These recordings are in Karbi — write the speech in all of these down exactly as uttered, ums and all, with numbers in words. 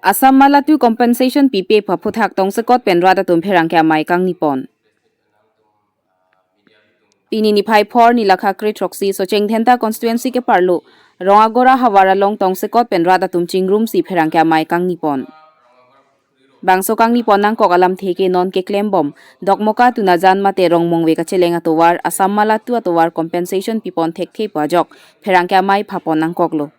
Assam Mala two compensation pipe aphuthak tongsekot pen rat atum pherangke amei kangni pon. Pini niphai phor nilakha kre throksi Socheng Dhenta constituency keparlo Rongagora havar along tongsekot pen rat atum chingrumsi pherangke amei kangni pon. Bangso kangni pon nangkok alamthe ke non keklembom Dokmoka Tunajan mate Rongmongve kacheleng atovar Assam Mala two atovar compensation pipon thekthe pu ajok pherangke amei phapon nangkoklo.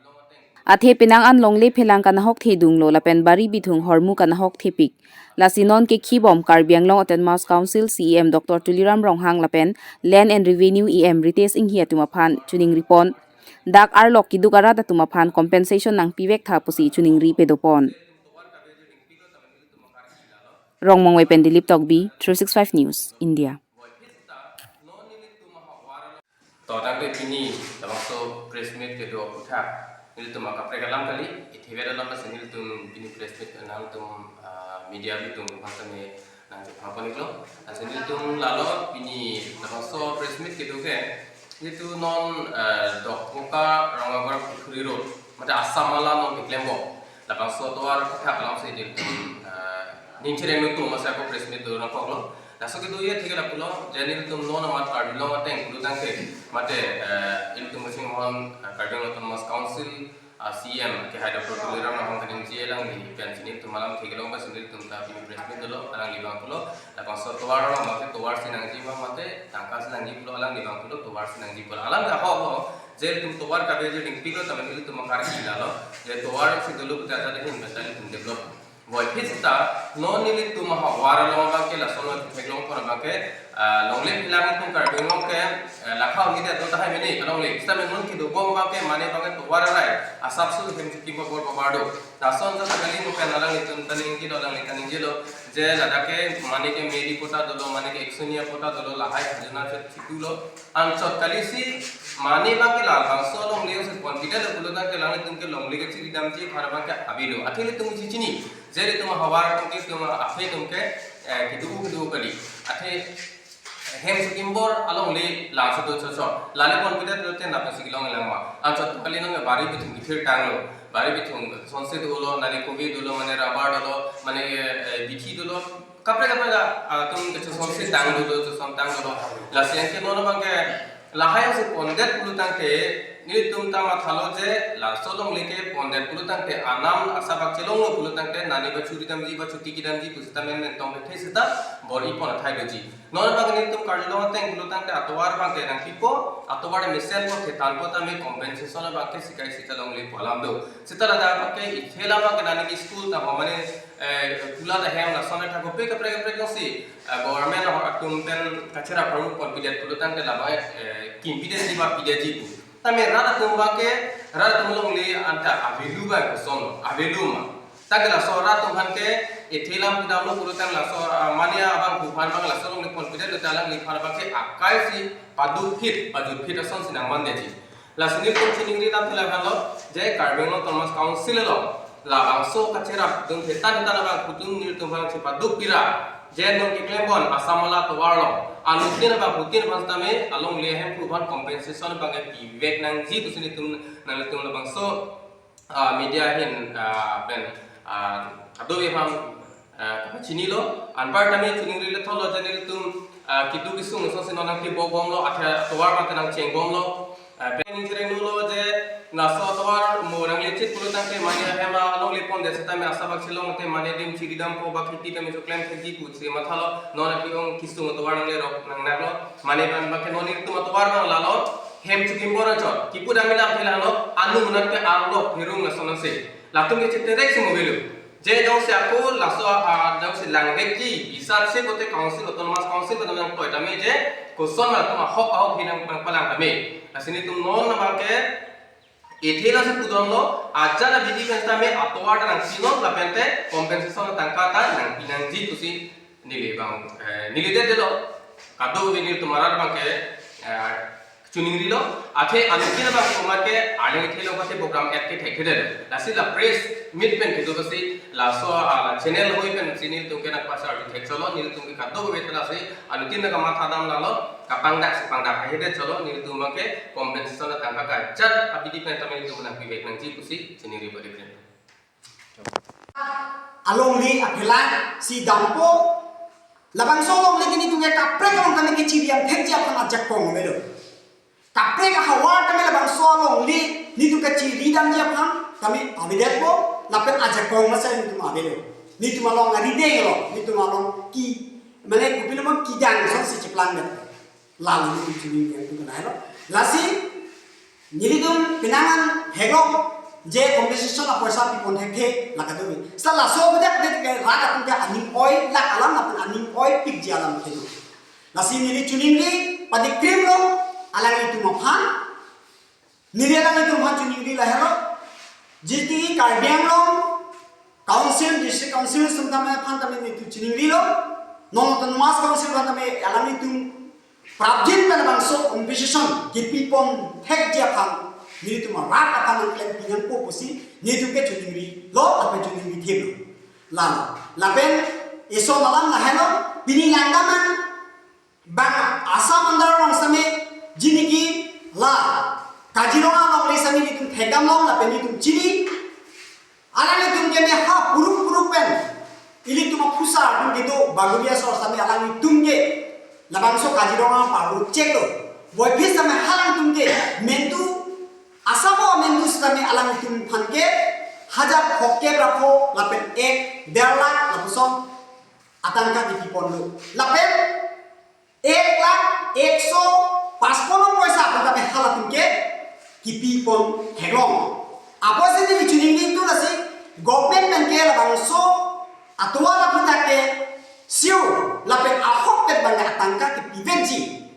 Athe penang an longle phelang kanahok thedunglo lapen bari bithung hormu kanahok thepik. Lasi non kekhibom Karbi Anglong Autonomous Council C E M Doctor Tuliram Ronghang lapen Land and Revenue E M Ritesh Enghi atum aphan chuningripon. Dak arlok keduk arat atum aphan compensation nangpivek tha pusi chuningri pedopon. Rongmongve pen Dilip Tokbi, three six five News, India. To tangte pini labangso press meet kedo aphuthak nelitum akaprek alam kali, ithivet alam si nelitum pini press meet nangtum, ah, media abitung bangsa me nangchepha pon iklo. Lasi nelitum lalo pini labangso press meet kedo ke nelitum non, ah, Dokmoka Rongagora Pukhuri Road mate Assam Mala non keklembom labangso atovar aphuthak alam si nelitum, ah, ning chereng nelitum masa ko press meet do nangkoklo. Laso kedo ya thik lapulo, je nelitum non amat Karbi Anglong ateng pulo tangte mate, eh, nelitum kachinghon, eh, Karbi Anglong Autonomous Council, ah, C E M kehai Doctor Tuliram Ronghang kaningje alangli pen si nelitum alamthe kelong ba si nelitum ta pini press meet dolo, alangli abang pulo labangso atovar along mate atovar si nangji ma mate tangka si nangji pulo, alangli abang pulo atovar si nangji pulo. Alam ta ho ho, je nelitum atovar kabe je ringpiklo tame nelitum akar si lalo, je atovar si dolo puta ta dehin beta nelitum develop. Voiphit seta non nelitum ahavar along abangke lason lo theklong pon abangke, ah, longle phelang atum Karbi Anglong ke, eh, lakha uni de atum tahai mene kalongle. Seta men non kedobom abangke mane abangke tovar arai asap su hem chukim babor babar do. Lason sa kali mupen alanglitum ta ningjelo, alangli ta ningjelo. Je ladak ke mane ke Meri patta dolo, mane ke Eksonia patta dolo, lahai khajana chet chitu lo. Anchot kali si mane abangke labangso longle si pon pida lo pulo tangte alanglitum ke longle ke chiri damji aphan abangke avelo. Athe nelitum chichini. Je nelitum ahavar atum ke, nelitum aphi atum ke, eh, kedo kedo kali. Athe hem chukim bor alongle laso do chocho. Lale pon pida lote napa si kelong lang ma. Anchot kali nang bari bithung kithir tanglo. Bari bithung sonse dolo, nani kobi dolo, mane rubber dolo, mane, eh, bithi dolo. Kaprek kaprek atum ke chosonse tang dolo, choson tang dolo. Lasi anke non abangke lahai si pondet pulo tangte nelitum ta mathalo je laso longle ke pondet pulo tangte anam asap bak chelonglo pulo tangte nani ba churi damji ba chuti ki damji pusita men men tong the seta bor-i pon athai doji. Non abangke nelitum Karbi Anglong ateng pulo tangte atovar abangke nangpipo, atovar mesen po thetan po tame compensation abangke sikai sita longle pu alam do. Seta ladak abangke ithela abangke nani ke school ta ho mane, eh, kulat ahem lason ta kopi kaprek kaprek si, eh, government atum pen kachera perlu pon pidet pulo tangte labang, eh, kim pidet ji ba pidet ji pu. Tame rat atum abangke, rat atum longle anta avelo ba koson lo, avelo ma. Tangke laso rat atum aphan ke, ithela pidamlo pulo tang laso, ah, mane abang pu aphan abang laso longle pon pidet lo ta alangli aphan abangke akai si paduk phit, paduk phit ason si nangman detji. Lasi nelitum chiningri dam thela aphan lo, je Karbi Anglong Autonomous Council lo, labangso kacherap atum thetan thetan abang kutum nelitum aphan si paduk pira, je non keklem pon Assam Mala tovar lo, anuttin abang hutin aphan tame alongle ahem pu aphan compensation abangke pivek nangji pusi nelitum, nanglitum labangso ah, media ahin, ah, pen, ah, kado-i aphan, ah, chinilo, anpar tame chiningri le tholo je nelitum, ah, kedo kesung ason si non nangpibomlo, athe tovar mate nangchengbomlo, ah, pen ning chereng lo je laso tovar mo nanglechit pulo tangte mane ahem alongle pondet seta me asap bak chelong te mane adim chiri dam po ba kheti tame choklem kheti pusi mathalo, non aki ong kesung tovar nanglerok nangnaklo, mane abang abangke non nelitum atovar abang lalo, hem chukim bor anchot. Kipu dam alam thela lo, anu munan ke arlo pherung lason si. Latum ke chiterek si mo avelo. Je jongsi ako laso, ah, jongsi langvekji, bisar se kote council, autonomous council kote nangtoi tame je, koson latum ahok ahok hinang pang palang tame. Lasi nelitum non abangke, ithela si pudamlo, ajat abidi pen tame atovar ta nangpinon, lapente compensation atangka ta nangpi nangji pusi neli abang, eh, neli det detlo. Kado-i nelitum arat abangke, eh, chuningrilo, athe anuttin abang komat ke aling thelo pasi program et ke thekthedetlo. Lasi la press meet pen kedo pasi laso, ah, la channel hoi pen si nelitum ke nangpasar thek cholo, nelitum ke kado-i thela si anuttin nangkamatha dam lalo, kapangdak si pangdak haihedet cholo, nelitum abangke compensation atangka kajat abidi pen tame nelitum nangpivek nangji pusi chiningri badi kren. alongle aphelang si dampo. Labangso alongle ke nelitum ke kaprek along tame kechiri damthekji aphan ajakong avelo. Kaprek ahavar tame labangso alongle nelitum kechiri damji aphan tame avedetpo, lapen ajakong masa nelitum avelo. Nelitum along arideng lo, nelitum along ke, mane kopilo ma kedang asonsi cheplangdet. Lalu nelitum chini yang itu kenai lo. Lasi nelitum penang an theklong je compensation apoisa pipon thekthe la kadokave. Seta laso bedak det ke rat atum ke aning oi lak alam lapen aning oipikji alam kedo. Lasi neli chiningri padi krim lo alanglitum aphan. Neli alanglitum aphan chiningri lahelo. Jiti Karbi Anglong Council, District Council atum tame aphan tame nelitum chiningri lo. Non Autonomous Council aphan tame alanglitum prapjin pen labangso compensation kepipon thekji aphan nelitum arat aphan nangklem pinangpo pusi nelitum ke chiningri lo, lapen chiningri thip lo. Lalo. Lapen ison alam lahelo, pini langdam an bang Assam under along same jiniki la Kaziranga alongle same nelitum thekdam long lapen nelitum chini. Alanglitum ke ne ha puruk puruk pen ilitum aphusar atum kedo Baguria asor same alanglitum ke labangso Kaziranga parlo chek lo. Boiphit same halangtum ke mentu Assam amentu same alanglitum aphan ke hajar phongkep ra pho lapen ek der lakh lapuson atangka kepipon lo. Lapen ek lakh ekso pachpon poisa pu tame halatum ke kepipon theklong. Apotsi neli chiningri tu lasi government pen ke labangso atovar aphuthak ke sure lapen ahok pen bang atangka kepivekji.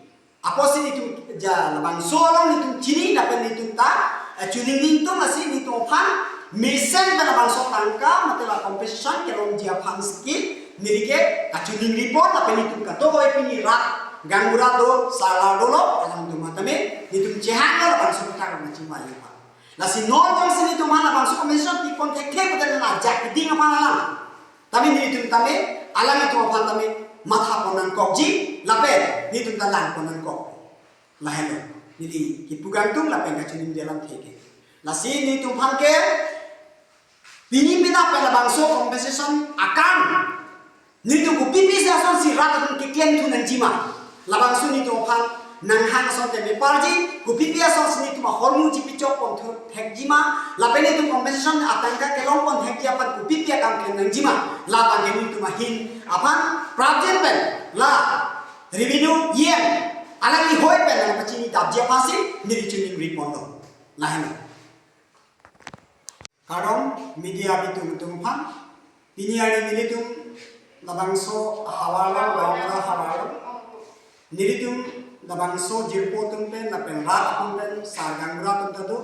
Apotsi nelitum ja labangso along nelitum chini lapen nelitum ta, eh, chiningri tum lasi nelitum aphan mesen pen labangso tangka mate la compensation kelongji aphan si neli ke kachiningri pon lapen nelitum kadokave pini rat gaonbura do, sarlar dolo, alangtum tame nelitum chehang lo labangso tangka machima aphan. Lasi non jongsi nelitum aphan labangso compensation pipon thekthe pute nang ajak keding aphan alam. Tame nelitum tame, alanglitum aphan tame matha pon nangkokji, lapen nelitum ta lang pon nangkok. Lahenlo, neli kepu kangtung lapen kachiningri alamthe ke. Lasi nelitum aphan ke, pini penap pen labangso compensation akam nelitum kopi pisi asonsi rat atum keklem thu nangjima. Labangso nelitum aphan nanghang ason tame parji, kopi pi asonsi nelitum ahormu chipichok pon thu thekjima, lapen nelitum compensation atangka kelong pon thekji aphan kopi pi akam klem nangjima. Labang ke nelitum ahin aphan prapjin pen la revenue E M alangli hoi pen nangpachini dapji aphansi neli chiningri ponlo. Lahenlo. Kardom media abitung atum aphan, pini arni nelitum labangso ahavar along, gaonbura ahavar along, nelitum labangso jirpo atum pen lapen rat atum pen, sar gaonbura atum ta do,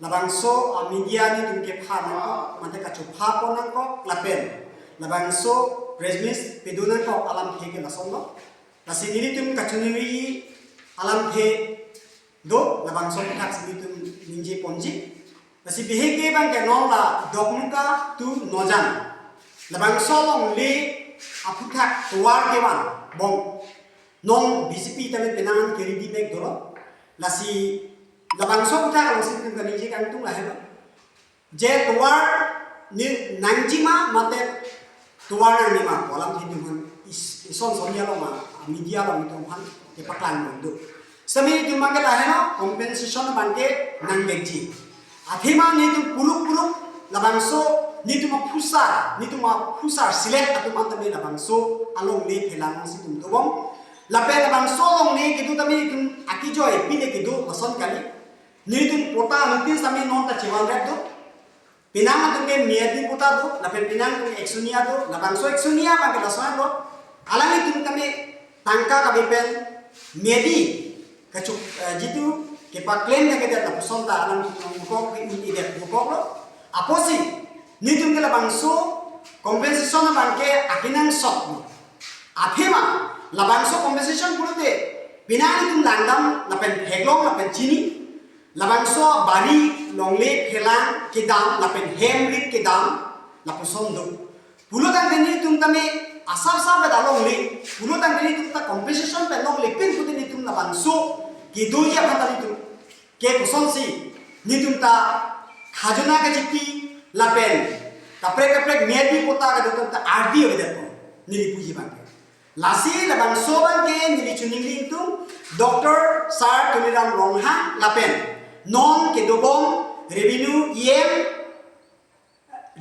labangso a media nelitum kepha nangkok mate kachopha pon nangkok lapen labangso press meet pedo nangkok alamthe ke lasonlo. Lasi nelitum kachiningri alamthe do, labangso aphuthak si nelitum ningje ponji. Lasi bihek ke bang ke non la Dokmoka to Nojan, labangso alongle aphuthak tovar kevan bom. Non B J P tame penang an ke-ready bek dolo. Lasi labangso aphuthak alongsi nelitum kaningje kangtung lahelo. Je tovar ni nangjima mate tovar nangnema pu alamthe nelitum aphan is-, ison son ya lo ma, media along nelitum aphan kepaklang dun do. Sitame nelitum abang ke laheno compensation abang ke nangvekji. Athema nelitum puruk puruk labangso nelitum aphusar, nelitum aphusar select atum an tame labangso alongle phelang si nelitum dobom. Lapen labangso alongle kedo tame nelitum akejoi pine kedo lason kali. Nelitum patta notice tame non ta chevan rep do. Penang atum ke miyadi patta do, lapen penang atum ke eksonia do, labangso eksonia abang ke lason do. Alanglitum tame tangka kabe pen miyadi kachuk, eh, jitu kepaklem thekthedet lapuson ta alanglitum bukok ke un-edet bukok lo. Apotsi nelitum ke labangso compensation abang ke akenangsot lo. Athema labangso compensation pulote penang nelitum langdam lapen theklong lapen chini. Labangso bari longle phelang kedam lapen hem rit kedam lapuson do. Pulotangte nelitum tame asap sap beda longle, pulotangte nelitum ta compensation pen longle pin pute nelitum labangso kedoji aphan ta nelitum ke kosonsi nelitum ta khajona kachipi lapen Kaprek kaprek medi kota kedo atum ta ardi avedet ko. Neli puji abangke. Lasi labangso abangke neli choningri ingtung Doctor Sir Tuliram Ronghang lapen non kedobom Revenue E M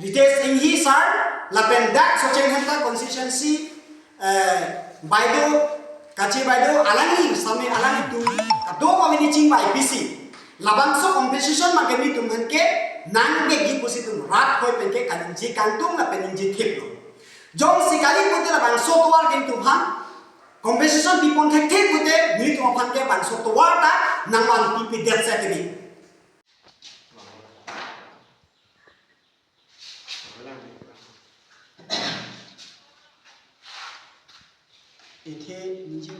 Ritesh Enghi sir lapen dak Socheng Dhenta constituency, eh, Baido, Kache Baido, alangli sami alanglitum kadokave neli chingvai pisi. Labangso compensation abangke nelitum aphan ke nangdekji pusi itum rat hoi pen ke kaningje kangtung lapen ningje thiplo. Jongsi kali pute labangso atovar ke nelitum aphan compensation pipon thekthe pute nelitum aphan ke bangso atovar ta nangvan pipedet si keme. Ethe ningje